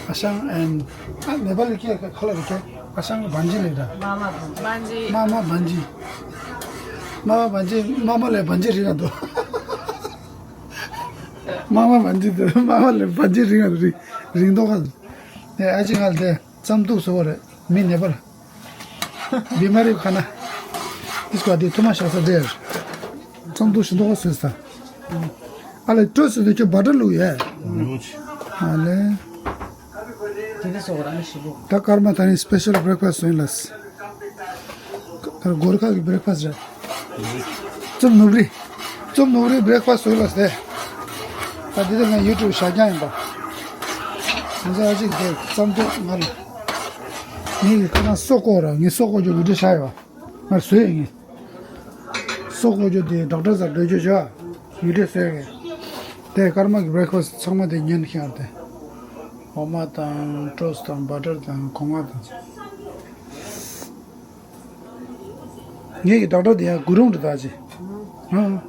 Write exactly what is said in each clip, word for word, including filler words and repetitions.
ཨ་ཤང་ཨན། ཨ་ནེ་པ་ལི་སྐད་ཁ་ལ་རི་སྐད། ཨ་ཤང་བན་ཇི་རེད་ད། མ་མ་བན་ཇི། མ་མ་བན་ཇི། མ་མ་བན་ཇི། མ་མ་ལས་བན་ཇི་རིང་ང་འདུག་མ་མ་བན་ཇི་འདུག་མ་མ་ལས་བན་ཇི་རིང་ང་འདུག་རིང་རིང་མདོག་ཁ། ཨ་ཅེ་ང་ལ་དེ་རྩམ་ཐུག་བཟོ་བ་རེད། མི་ནེ་པ་ལི། བི་མ་རི་ཁ་ན། ཨིས་ཀ་དེ་ཐུ་མ་ཤ་ས་དེར། ཙམ་དུ་ཞིག་འདུག་ཟེར་ས། ཨ་ལེ་སྤྲོ་ཟེར་དུ་ཁྱོད་བ་ཏྲ་བླུགས་ཡས། ཨ་ལེ། དེ་ནས་སོ་ར་ནི་ཞིག་གོ། ད་སྐར་མ་ད་ནི་སྤེ་ཤལ་བྷི་རེག་ཕ་སི་བཟོ་ཡིན་ལ། ད་སྒོར་ཁ་གི་བྷི་རེག་ཕ་སི་རེད། ཙུམ་ནུབ་རི། ཙུམ་ནུབ་རི་བྷི་རེག་ཕ་སི་བཟོ་ཡིན་ལ་སྟེ། ད་འདི་ད་ང་ཡུ་ཊུབ་བཞག་རྐྱང་ཡིན་པ། ང་ཚོ་ཨ་ཅིག་དེ་ཙམ་དུ་ང་ལ། ངེད་ཀྱི་ཁ་ནང་སོ་བརྐོ་ར་ངས་སོ་བརྐོ་རྒྱུ་བི་ཌི་ཡོ་བཞག་ཡོད། ང་བཟོས་ཡིན། སོ་བརྐོ་རྒྱུ་དེ་ཌོག་ཊར་ཟ་འགྲོ་རྒྱུ་བྱ། ཡུལ་སྡེ་བཟོས་ཡིན། དེ་སྐར་མ་གི་བྷི་རེག་ཕ་སི་ཚང་མ་དེ་ཉན་ཤེས་ཡོད་དེ། འོ་མ་དང་ཊོ་སི་ཊི་དང་བ་ཊར་དང་གོང་མ་དང་། ངེད་ཀྱི་ཌོག་ཊར་དེ་ཡང་གུ་རུང་རེད་ད་ཅི། ཧ།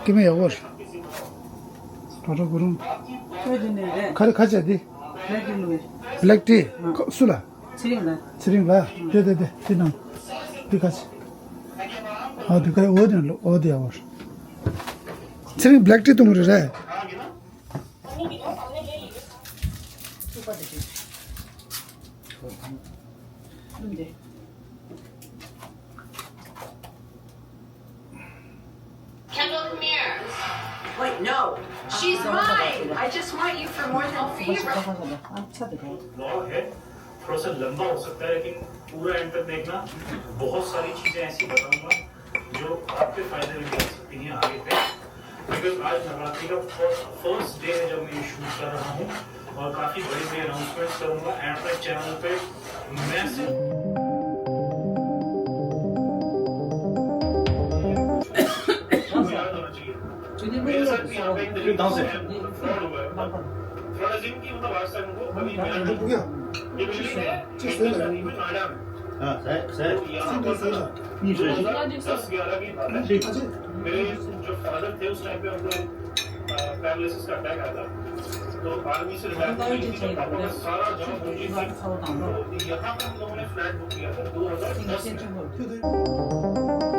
སྐྱེ་དམན་ཡག་པོ་རེད། ཌོག་ཊར་གུ་རུང་། ཁ་རི་ཁ་ཆ་དེ། བྷི་ལེག་ཊི། སུ་ལ། ཚེ་རིང་ལ། ཚེ་རིང་ལ། དེ་དེ་དེ་དེ་ནང་། དེ་ག་ཚེ། ཨ་དེ་ག་འོ་དེ་ལོ་འོ་དེ་ཡ་བར། ཚེ་རིང་བྷི་ལེག་ཊི་བཏུང་རེད་རེད། Kendall, come here. Wait, no. She's mine. I just want you for more than favor. Law है, थोड़ा सा लंबा हो सकता है, लेकिन पूरा एंड तक देखना। बहुत सारी चीजें ऐसी बताऊंगा जो आपके फायदे में भी आ सकती हैं आगे पे। बिकॉज आज नवरात्रि का फर्स्ट डे है जब मैं ये शूट कर रहा हूँ। और काफी बड़ी बड़ी अनाउंसमेंट्स करूंगा एंड अपने चैनल पे मैसेज। याद होना चाहिए। मेरे साथ भी यहाँ पे एक तरीके से फ्रॉड हुआ है। थोड़ा जिम की मतलब आज तक उनको कभी मिला नहीं। ये बिल्डिंग है, एक शादी में नोएडा में। हाँ, सर, सर। तो यहाँ पर दस ग्यारह की बात है। मेरे जो फादर थे उस टाइम पे उनको पैरालिसिस का अटैक आया था। तो आर्मी से रिटायरमेंट मिली थी, तो पापा का सारा जॉब उनकी थी। तो यहाँ पर हम लोगों ने फ्लैट बुक किया था दो हज़ार दस में।